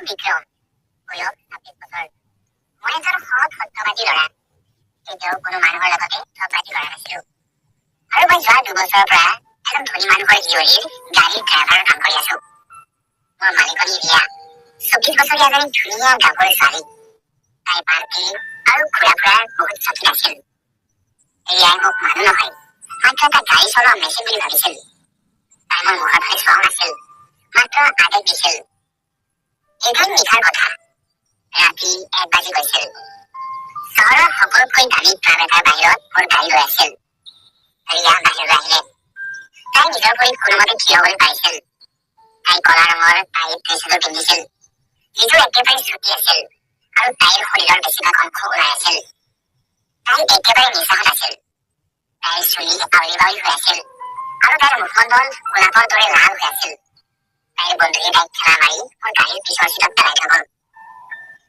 বিক্ৰম, বয়স 26 বছৰ। মই এজন সৎ সত্যবাদী ল'ৰা। কেতিয়াও কোনো মানুহৰ লগতে ঠগবাজি কৰা নাছিলো আৰু মই যোৱা 2 বছৰৰ পৰা এজন ধনী মানুহৰ জীয়ৰীৰ গাড়ীৰ ড্ৰাইভাৰৰ কাম কৰি আছো। মোৰ মালিকনী ৰিয়া, 24 বছৰীয়া এজনী ধুনীয়া গাভৰু ছোৱালী। তাই পাৰ্টি আৰু ঘূৰা ফুৰাৰ বহুত চখীন আছিল। ৰিয়াই মোক মানুহ নহয়, মাত্ৰ এটা গাড়ী চলোৱা মেচিন বুলি ভাবিছিল। তাই মোৰ মুখৰ ফালে চোৱাও নাছিল, মাত্ৰ আদেশ দিছিল। এদিন নিশাৰ কথা, ৰাতি 1 বাজি গৈছিল। চহৰৰ সকলোতকৈ দামী ক্লাব এটাৰ বাহিৰত মোৰ গাড়ী ৰৈ আছিল। ৰিয়া বাহিৰলৈ আহিলে। তাই নিজৰ ভৰিত কোনোমতে থিয় হ'বলৈ পাৰিছিল। তাই কলা ৰঙৰ টাইট ড্ৰেছ এযোৰ পিন্ধিছিল, যিযোৰ একেবাৰে চুটি আছিল আৰু তাইৰ শৰীৰৰ বেছিভাগ অংশ ওলাই আছিল। তাই একেবাৰে নিচাত আছিল। তাইৰ চুলি আউলি বাউলি হৈ আছিল আৰু তাইৰ মুখমণ্ডল গোলাপৰ দৰে লাল হৈ আছিল। তাইৰ বন্ধুৱে তাইক ঠেলা মাৰি মোৰ গাড়ীৰ পিছৰ চিটত পেলাই থৈ গ'ল।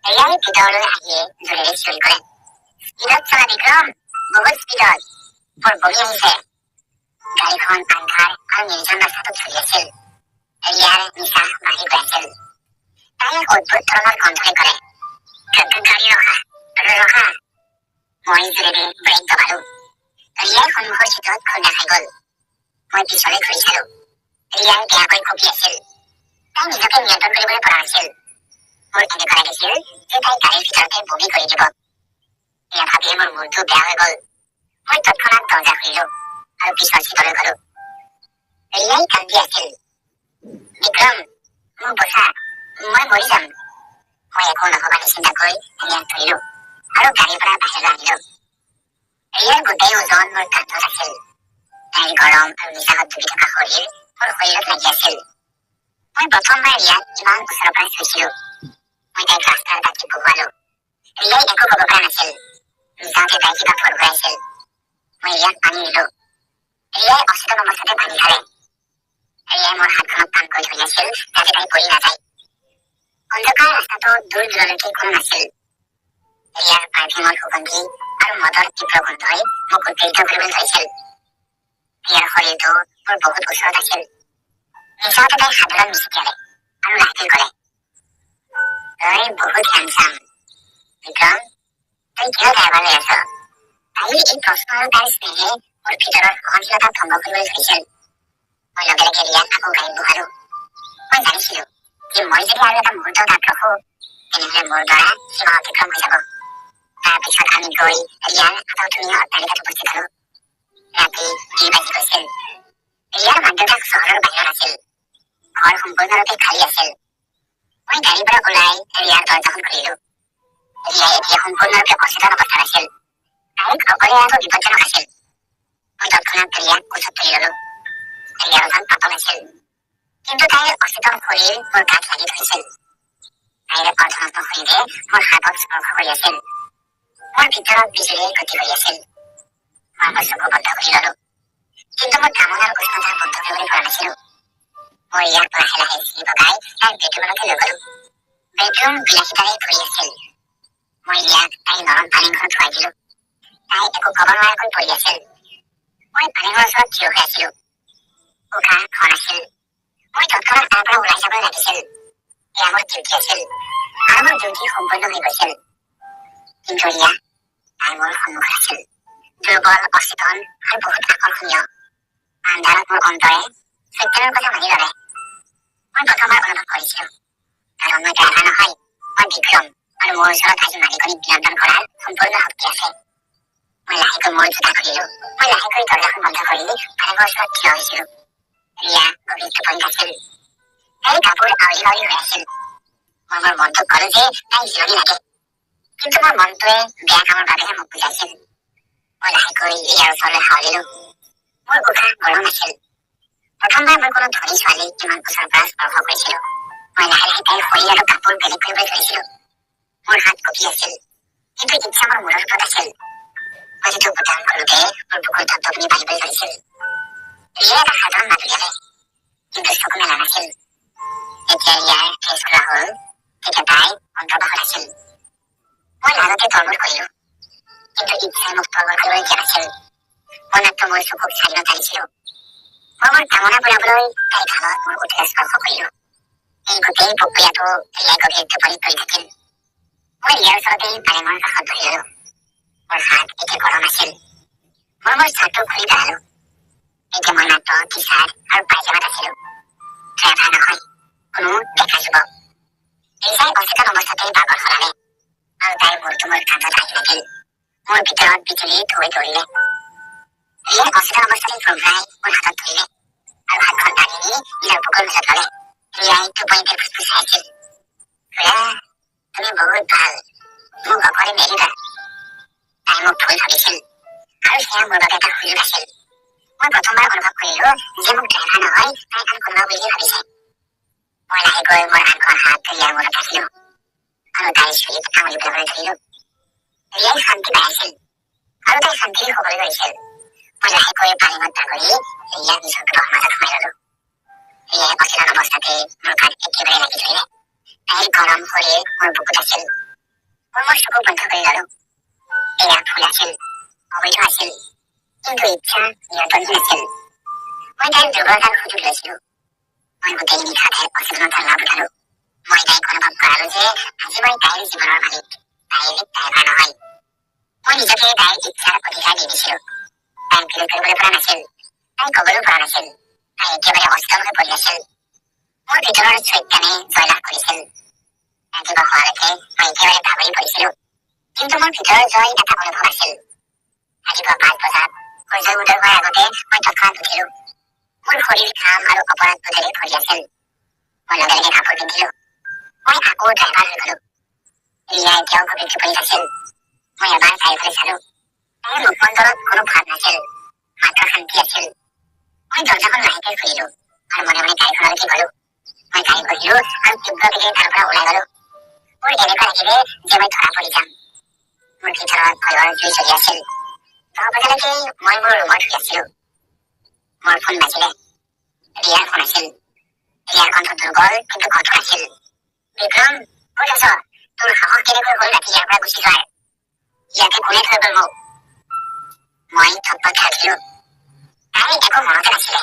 ৰিয়াই ভিতৰলৈ আহিয়ে জোৰেৰে চিঞৰি ক'লে, "স্পীডত চলা বিক্ৰম, বহুত স্পীডত। মোৰ বমি আহিছে।" গাড়ীখন আন্ধাৰ আৰু নিৰ্জন ৰাস্তাটোত চলি আছিল। ৰিয়াৰ নিচা বাঢ়ি গৈ আছিল। তাই এক অদ্ভুত ধৰণৰ কণ্ঠৰে ক'লে, "গাড়ী ৰখা, ৰখা।" মই জোৰেৰে ব্ৰেক দবালো। ৰিয়াই সন্মুখৰ চিটত খুন্দা খাই গ'ল। মই পিছলৈ ঘূৰি চালো। ৰিয়াই বেয়াকৈ কঁপি আছিল। তাই নিজকে নিয়ন্ত্ৰণ কৰিবলৈ পৰা নাছিল। মোৰ এনেকুৱা লাগিছিল যে তাই গাড়ীৰ ভিতৰতে বমি কৰি দিব। এয়া ভাবিয়ে মোৰ মূৰটো বেয়া হৈ গ'ল। মই তৎক্ষণাত দৰ্জা খুলিলো আৰু পিছৰ চিটলৈ গ'লো। ৰিয়াই কান্দি আছিল, "বিক্ৰম, মোক বচা, মই মৰি যাম।" মই একো নভবা নিচিন্তাকৈ ৰিয়াক ধৰিলো আৰু গাড়ীৰ পৰা বাহিৰলৈ আনিলো। ৰিয়াৰ গোটেই ওজন মোৰ কান্ধত আছিল। তাইৰ গৰম আৰু নিচাত ডুবি থকা শৰীৰ মোৰ শৰীৰত লাগি আছিল। মই প্ৰথমবাৰ ৰিয়াক ইমান ওচৰৰ পৰা চুইছিলো। মই তাইক ৰাস্তাৰ দাঁতিত বহুৱালো। ৰিয়াই একো ক'ব পৰা নাছিল। যাওঁতে তাই কিবা ফৰফৰাইছিল। মই ৰিয়াক পানী দিলো। ৰিয়াই অচেতন অৱস্থাতে পানী খালে। ৰিয়াই মোৰ হাতখনত টানকৈ ধৰি আছিল, যাতে তাই পৰি নাযায়। অন্ধকাৰ ৰাস্তাটো দূৰ দূৰলৈকে কোনো নাছিল। ৰিয়াৰ পাৰফিউমৰ সুগন্ধি আৰু মদৰ তীব্ৰ গোন্ধই মোক উত্তেজিত কৰিবলৈ ধৰিছিল। ৰিয়াৰ শৰীৰটো মোৰ বহুত ওচৰত আছিল। নিচাতে তাই সাধাৰণ মিচিকিয়ালে আৰু লাহেকৈ ক'লে, "তই বহুত হেণ্ডচাম বিক্ৰম, তই কিয় ড্ৰাইভাৰ হৈ আছ?" তাইৰ এই প্ৰশ্ন আৰু তাইৰ স্নেহে মোৰ ভিতৰৰ সহনশীলতা ভংগ কৰিবলৈ ধৰিছিল। মই লগে লগে ৰিয়াক আকৌ গাড়ীত বহালো। মই জানিছিলো যে মই যদি আৰু এটা মুহূৰ্ত তাত ৰখো, তেনেহলে মোৰ দ্বাৰা সীমা অতিক্ৰম হৈ যাব। তাৰপিছত আমি গৈ ৰিয়াৰ আটকধুনীয়া অট্টালিকাত উপস্থিত হলো। ৰাতি 2 বাজি গৈছিল। ৰিয়াৰ মাক দেউতাক চহৰৰ বাহিৰত আছিল। ঘৰ সম্পূৰ্ণৰূপে খালী আছিল। মই গাড়ীৰ পৰা ওলাই ৰিয়াৰ দৰ্জাখন খুলিলো। ৰিয়াই এতিয়া সম্পূৰ্ণৰূপে অচেতন অৱস্থাত আছিল। তাইক অকলে এৰাটো বিপদজনক আছিল। মই তৎক্ষণাত ৰিয়াক কোচত তুলি ললো। ৰিয়াৰ ওজন পাতল আছিল, কিন্তু তাইৰ অচেতন শৰীৰ মোৰ গাত লাগি ধৰিছিল। তাইৰ অৰ্ধনগ্ন শৰীৰে মোৰ হাতত স্পৰ্শ কৰি আছিল। মোৰ ভিতৰত বিজুলীৰ গতি কৰি আছিল। মই মোৰ চকু বন্ধ কৰি ললো, কিন্তু মোৰ কামনাৰ উষ্ণতা বন্ধ কৰিবলৈ পৰা নাছিলো। মই ৰিয়াক লাহে লাহে চিৰি বগাই তাইৰ বেডৰুমলৈকে লৈ গলো। বেডৰুম বিলাসিতাৰে ভৰি আছিল। মই ৰিয়াক তাইৰ নৰম পালেংখনত শুৱাই দিলো। তাই একো ক'ব নোৱাৰাকৈ পৰি আছিল। মই পালেঙৰ ওচৰত থিয় হৈ আছিলো। উশাহ ঘন আছিল। মই তৎক্ষণাত তাৰ পৰা ওলাই যাবলৈ লাগিছিল। এয়া মোৰ ডিউটি আছিল আৰু মোৰ ডিউটি সম্পূৰ্ণ হৈ গৈছিল। কিন্তু ৰিয়া, তাই মোৰ সন্মুখত আছিল, দুৰ্বল, অচেতন আৰু বহুত আকৰ্ষণীয়। আন্ধাৰত মোৰ অন্তৰে চৈতন্যৰ কথা মানি ল'লে। মই প্ৰথমবাৰ অনুভৱ কৰিছিলো, কাৰণ মই ড্ৰাইভাৰ নহয়, মই বিক্ৰম আৰু মোৰ ওচৰত আজি মালিকনীক নিয়ন্ত্ৰণ কৰাৰ সম্পূৰ্ণ শক্তি আছে। মই লাহেকৈ মোৰ জোতা খুলিলো। মই লাহেকৈ দৰ্জাখন বন্ধ কৰি পালেঙৰ ওচৰত থিয় হৈছিলো। ৰিয়া গভীৰ টোপনিত আছিল। তাইৰ কাপোৰ আউলি বাউলি হৈ আছিল। মই মোৰ মনটোক ক'লো যে তাইক জিৰণি লাগে, কিন্তু মোৰ মনটোৱে বেয়া কামৰ বাবেহে মোক বুজাইছিল। মই লাহেকৈ ৰিয়াৰ ওচৰলৈ হাউলিলো। মোৰ উশাহ গৰম আছিল। প্ৰথমবাৰ মই কোনো ধনী ছোৱালীক ইমান ওচৰৰ পৰা স্পৰ্শ কৰিছিলো। মই লাহে লাহে তাইৰ শৰীৰ আৰু কাপোৰ বেলেগ কৰিবলৈ ধৰিছিলো। মোৰ হাত কঁপি আছিল, কিন্তু ইচ্ছা মোৰ মূৰৰ ওপৰত আছিল। প্ৰতিটো বুটাম খোলোতে মোৰ বুকুৰ ধপধপনি বাঢ়িবলৈ ধৰিছিল। ৰিয়াই এটা সাধাৰণ মাত উলিয়ালে, কিন্তু চকু মেলা নাছিল। যেতিয়া ৰিয়াৰ ড্ৰেছ খোলা হ'ল, তেতিয়া তাই অন্তৰ্বাসত আছিল। মই লাজতে তলমূৰ কৰিলো, কিন্তু ইচ্ছাই মোক তলমূৰ কৰিবলৈ দিয়া নাছিল। মই মাত্ৰ মোৰ চকুক স্বাধীনতা দিছিলো। মই মোৰ কামনা পুৰাবলৈ তাইৰ গালত মোৰ ওঁঠেৰে স্পৰ্শ কৰিলো। এই গোটেই প্ৰক্ৰিয়াটো ৰিয়াই গভীৰ টোপনিত পৰি থাকিল। মই ৰিয়াৰ ওচৰতেই পালেঙৰ কাষত বহি ললো। মোৰ হাত এতিয়া গৰম আছিল। মই মোৰ চাৰ্টটো খুলি পেলালো। এতিয়া মই মাত্ৰ টি চাৰ্ট আৰু পায়জামাত আছিলো, ড্ৰাইভাৰ নহয়, কোনো ডেকা যুৱক। ৰিজাই অচেতন অৱস্থাতেই বাগৰ সলালে আৰু তাইৰ মূৰটো মোৰ কান্ধত আহি লাগিল। মোৰ ভিতৰত বিজুলী ঢৌ দৌৰিলে। ৰিয়াই অচেতন অৱস্থাতেই ভোৰভোৰাই মোৰ হাতত ধৰিলে আৰু হাতখন টানি নি নিজৰ বুকুৰ মাজত ল'লে। ৰিয়াই টোপনিতে ফুচফুচাই আছিল, "খুৰা, তুমি বহুত ভাল, মোক অকলে নেৰিবা।" তাই মোক ভুল ভাবিছিল আৰু সেয়া মোৰ বাবে এটা সুযোগ আছিল। মই প্ৰথমবাৰ অনুভৱ কৰিলো যে মোক ড্ৰাইভাৰ নহয়, তাই আন কোনোবা বুলিহে ভাবিছে। মই লাহেকৈ মোৰ আনখন হাত ৰিয়াৰ মূৰত ৰাখিলো আৰু তাইৰ চুলিত আঙুলি পেলাবলৈ ধৰিলো। ৰিয়াই শান্তি পাই আছিল আৰু তাই শান্তিৰে শুবলৈ ধৰিছিল। মই লাহেকৈ পালেঙত বাগৰি ৰিয়াক নিজৰ বুকুৰ মাজত সোমাই ললো। ৰিয়াই অচেতন অৱস্থাতে মোৰ গাত একেবাৰে লাগি ধৰিলে। তাইৰ গৰম শৰীৰ মোৰ বুকুত আছিল। মই মোৰ চকু বন্ধ কৰি ললো। এয়া ভুল আছিল, অবৈধ আছিল, কিন্তু ইচ্ছা নিয়ন্ত্ৰণহীন আছিল। মই তাইৰ দুৰ্বলতাৰ সুযোগ লৈছিলো। মই গোটেই নিশা তাইৰ অচেতনতাৰ লাভ উঠালো। মই তাইক অনুভৱ কৰালো যে আজি মই তাইৰ জীৱনৰ মালিক, তাইৰ ড্ৰাইভাৰ নহয়। মই নিজকে তাইৰ ইচ্ছাৰ অধিকাৰ দি দিছিলো। তাই বিৰোধ কৰিবলৈ পৰা নাছিল, তাই কবলৈও পৰা নাছিল। তাই একেবাৰে অচেতন হৈ পৰি আছিল। মোৰ ভিতৰৰ চৈতানে জয়লাভ কৰিছিল। ৰাতিপুৱা হোৱালৈকে মই একেবাৰে ভাগৰি পৰিছিলো, কিন্তু মোৰ ভিতৰৰ জয় এটা অনুভৱ আছিল। ৰাতিপুৱা 5 বজাত সূৰ্য উদয় হোৱাৰ আগতে মই তৎক্ষণাত উঠিলো। মোৰ শৰীৰ ঘাম আৰু অপৰাধবোধেৰে ভৰি আছিল। মই লগে লগে কাপোৰ পিন্ধিলো। মই আকৌ ড্ৰাইভাৰ হৈ গলো। ৰিয়া এতিয়াও গভীৰ টোপনিত আছিল। মই এবাৰ তাইৰ চালো। তাইৰ মুখমণ্ডলত কোনো ভাৱ নাছিল, মাত্ৰ শান্তি আছিল। মই দৰ্জাখন লাহেকৈ খুলিলো আৰু মনে মনে গাড়ীখনলৈকে গলো। মই গাড়ীত বহিলো আৰু তীব্ৰ বেগেৰে তাৰ পৰা ওলাই গলো। মোৰ এনেকুৱা লাগিলে যে মই ধৰা পৰি যাম। মোৰ ভিতৰত ভয়ৰ জুই জ্বলি আছিল। 10 বজালৈকে মই মোৰ ৰুমত শুই আছিলো। মোৰ ফোন বাজিলে। ৰিয়াৰ ফোন আছিল। ৰিয়াৰ কণ্ঠ দুৰ্বল কিন্তু কঠোৰ আছিল। "বিক্ৰম, ক'ত আছ? তোৰ সাহস কেনেকৈ হ'ল ৰাতি ইয়াৰ পৰা গুচি যোৱাৰ? ইয়াতে কোনে থৈ গ'ল মোক?" মই থতমত খাই উঠিলো। তাই একো মনতে নাছিলে।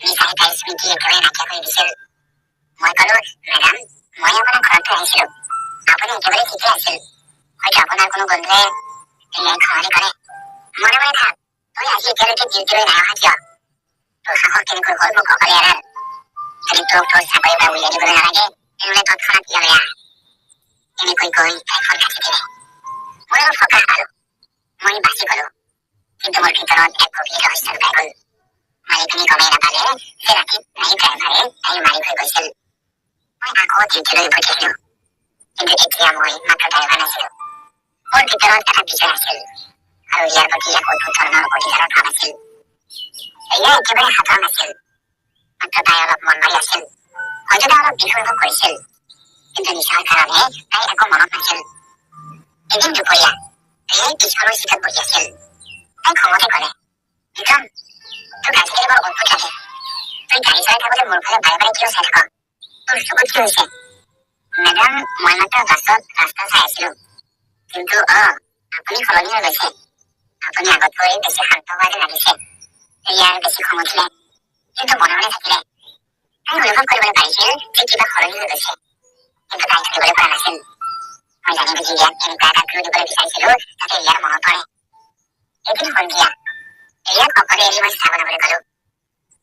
নিচাই তাইৰ স্মৃতি একেবাৰে নাইকিয়া কৰি দিছিল। মই কলো, "মেডাম, মই আপোনাক ঘৰত থৈ আহিছিলো। আপুনি একেবাৰে ঠিকেই আছিল। হয়তো আপোনাৰ কোনো বন্ধুৱে।" ৰিয়াই খঙালি ক'লে, "মনে মনে থাক। তই আজি এতিয়ালৈকে ডিউটিলৈ নাই অহা কিয়? তোৰ সাহস কেনেকৈ হ'ল মোক অকলে এৰাৰ? যদি তোক তোৰ চাকৰিৰ পৰা উলিয়াই দিবলৈ নালাগে, তেনেহ'লে তৎক্ষণাত ইয়ালৈ আহ।" এনেকৈ কৈ তাই ফোন কাটি দিলে। মই অলপ সকাহ পালো। মই বাচি গলো, কিন্তু মোৰ ভিতৰত এক গভীৰ ৰহস্য লুকাই গ'ল। মালিকনী গমেই নাপালে যে ৰাতি নাইট ড্ৰাইভাৰে তাইৰ মালিক হৈ গৈছিল। মই আকৌ ডিউটিলৈ উভতি আহিলো, কিন্তু এতিয়া মই মাত্ৰ ড্ৰাইভাৰ নাছিলো। মোৰ ভিতৰত এটা বিজয় আছিল আৰু ইয়াৰ প্ৰতি এক অদ্ভুত ধৰণৰ অধিকাৰৰ ভাৱ আছিল। এয়া একেবাৰে সাধাৰণ নাছিল। মাত্ৰ তাই অলপ মন মাৰি আছিল। হয়তো তাই অলপ বিষ অনুভৱ কৰিছিল, কিন্তু নিচাৰ কাৰণে তাই একো মনত নাছিল। এদিন দুপৰীয়া ৰিয়াই পিছফালৰ চিটত বহি আছিল। তাই খঙতে ক'লে, "বিক্ৰম, তোক আজিকালি বৰ অদ্ভুত লাগে। তই গাড়ী চলাই থাকোঁতে মোৰ ফালে বাৰে বাৰে কিয় চাই থাক? তোৰ চকুত কি হৈছে?" "মেডাম, মই মাত্ৰ বাছত ৰাস্তা চাই আছিলো।" "কিন্তু আপুনি সলনি হৈ গৈছে। আপুনি আগতকৈ বেছি শান্ত হোৱা যেন লাগিছে।" ৰিয়াৰ বেছি খং উঠিলে, কিন্তু মনে মনে থাকিলে। তাই অনুভৱ কৰিবলৈ পাৰিছিল যে কিবা সলনি হৈ গৈছে, কিন্তু তাই ধৰিবলৈ পৰা নাছিল। মই জানি বুজি ৰিয়াক এনেকুৱা এটা ক্লু দিবলৈ বিচাৰিছিলো যাতে ৰিয়াৰ মনত পৰে। এদিন সন্ধিয়া ৰিয়াক অকলে এৰি মই চাহ বনাবলৈ গলো।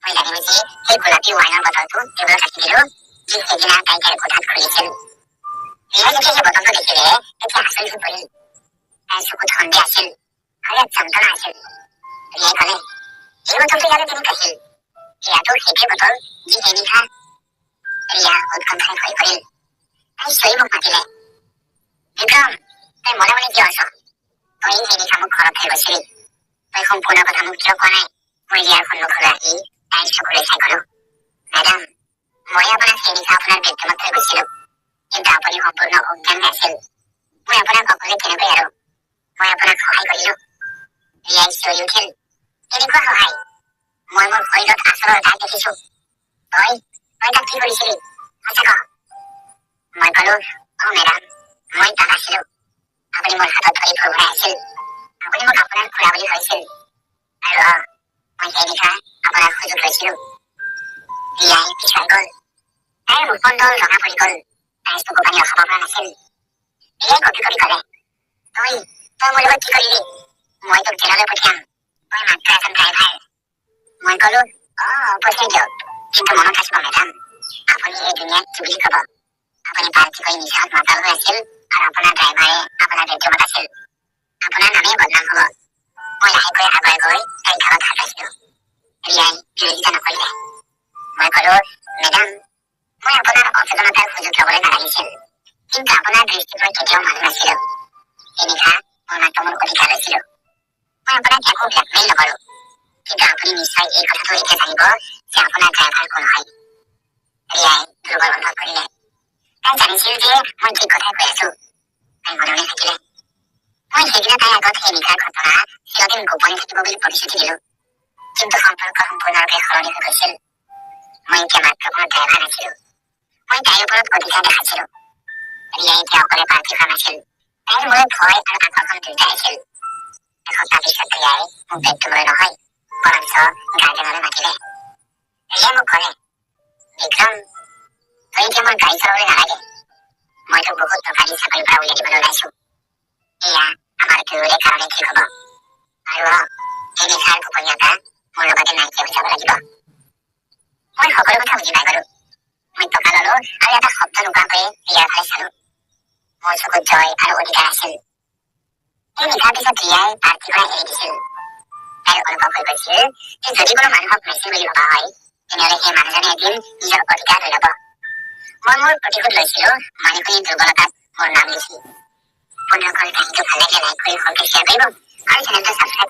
মই জানি বুজি সেই গোলাপী ৱাইনৰ বটলটো টেবুলত ৰাখি দিলো, যি সেইদিনা তাই তাইৰ কোঠাত খুলিছিল। ৰিয়াই যেতিয়া সেই বটলটো দেখিলে, তেতিয়া আচৰিত হৈ পৰিল। তাইৰ চকুত সন্দেহ আছিল আৰু এক যন্ত্ৰণা আছিল। ৰিয়াই ক'লে, "এই বটলটো ইয়ালৈ কেনেকৈ আহিল? এয়াতো সেইটোৱে বটল যি সেই নিশা।" ৰিয়া উৎকণ্ঠাৰে ভৰি পৰিল। তাই চিঞৰি মোক মাতিলে, "বিক্ৰম, তই মনে মনে কিয় আছ? তই সেই নিশা মোক ঘৰত থৈ গৈছিলি। তই সম্পূৰ্ণ কথা মোক কিয় কোৱা নাই?" মই ৰিয়াৰ সন্মুখলৈ আহি তাইৰ চকুলৈ চাই ক'লো, "মেডাম, মই আপোনাক সেই নিশা আপোনাৰ বেডৰুমত থৈ গৈছিলো, কিন্তু আপুনি সম্পূৰ্ণ অজ্ঞান হৈ আছিল। মই আপোনাক অকলে কেনেকৈ এৰো? মই আপোনাক সহায় কৰিলো।" ৰিয়াই চিঞৰি উঠিল, "কেনেকুৱা সহায়? মই মোৰ শৰীৰত আচলৰ দাগ দেখিছো। তই তাত কি কৰিছিলি? সঁচা ক।" মই ক'লো, "অ মেডাম, মই তাত আছিলো। আপুনি মোৰ হাতত ধৰি ভৰভৰাই আছিল। আপুনি মোক আপোনাৰ খুৰা বুলি ভাবিছিল আৰু মই সেই নিশা আপোনাৰ সুযোগ লৈছিলো।" ৰিয়াই পিছুৱাই গ'ল। তাইৰ মুখমণ্ডল ৰঙা পৰি গ'ল। তাইৰ চকু পানী ৰখাব পৰা নাছিল। ৰিয়াই কঁপি কঁপি ক'লে, তই মোৰ লগত কি কৰিলি? মই তোক জেললৈ পঠিয়াম। তই মাত্ৰ এজন ড্ৰাইভাৰ। মই ক'লো, অ, পঠিয়াই দিয়ক। কিন্তু মনত ৰাখিব মেডাম, আপুনি এই দুনিয়াত কি বুলি ক'ব? আপুনি পাৰ্টি কৰি নিচাত মাতাল হৈ আছিল আৰু আপোনাৰ ড্ৰাইভাৰে আপোনাৰ বেডৰুমত আছিল। আপোনাৰ নামেই বদনাম হ'ব। মই লাহেকৈ আগুৱাই গৈ তাইৰ গালত হাত ৰাখিলো। ৰিয়াই বিৰোধিতা নকৰিলে। মই ক'লো, মেডাম, মই আপোনাৰ অচেতনতাৰ সুযোগ ল'বলৈ নালাগিছিল। কিন্তু আপোনাৰ দৃষ্টিত মই কেতিয়াও মানুহ নাছিলো। এই নিশা মই মাত্ৰ মোৰ অধিকাৰ লৈছিলো। মই আপোনাক একো ব্লেকমেইল নকৰো। কিন্তু আপুনি নিশ্চয় এই কথাটো এতিয়া জানিব যে আপোনাৰ ড্ৰাইভাৰ কোন হয়। ৰিয়াই দুৰ্বল অনুভৱ কৰিলে। তাই জানিছিল যে মই ঠিক কথাই কৈ আছো। তাই মনে মনে থাকিলে। মই সেইদিনা তাইৰ আগত সেই নিশাৰ ঘটনা চিৰদিন গোপনে থাকিব বুলি প্ৰতিশ্ৰুতি দিলো। কিন্তু সম্পৰ্ক সম্পূৰ্ণৰূপে সলনি হৈ গৈছিল। মই এতিয়া মাত্ৰ কোনো ড্ৰাইভাৰ নাছিলো। মই তাইৰ ওপৰত অধিকাৰ দেখাইছিলো। ৰিয়াই এতিয়া অকলে পাৰ্টি কৰা নাছিল। তাইৰ মোলৈ ভয় আৰু আকৰ্ষণ দুয়োটাই আছিল। এসপ্তাহ পিছত ৰিয়াই মোক বেডৰুমলৈ নহয়, বৰঞ্চ গাৰ্ডেনলৈ মাতিলে। ৰিয়াই মোক ক'লে, বিক্ৰম, তই এতিয়া মোৰ গাড়ী চলাবলৈ নালাগে। মই তোক বহুত টকা দি চাকৰিৰ পৰা উলিয়াই দিবলৈ ওলাইছো। এয়া আমাৰ দুয়োৰে কাৰণে ঠিক হ'ব। আৰু অ, এই নিশাৰ গোপনীয়তা মোৰ লগতে নাইকিয়া হৈ যাব লাগিব। মই সকলো কথা বুজি পাই গলো। মই টকা ললো আৰু এটা শব্দ নোকোৱাকৈয়ে ৰিয়াৰ ফালে চালো। মোৰ চকুত জয় আৰু অধিকাৰ আছিল। এই নিশাৰ পিছত ৰিয়াই পাৰ্টি কৰা এৰি দিছিল। তাইৰ অনুভৱ হৈ গৈছিল যে যদি কোনো মানুহক মেচিন বুলি ভবা হয়, তেনেহলে সেই মানুহজনে এদিন নিজৰ অধিকাৰ লৈ ল'ব। মই মোৰ প্ৰতিশোধ লৈছিলো মানিকণিৰ দুৰ্বলতাত মোৰ নাম লিখি। বন্ধুসকল, কাহিনীটো ভাল লাগিলে লাইক কৰি সকলোকে শ্বেয়াৰ কৰিব আৰু চেনেলটো ছাবস্ক্ৰাইব কৰিব।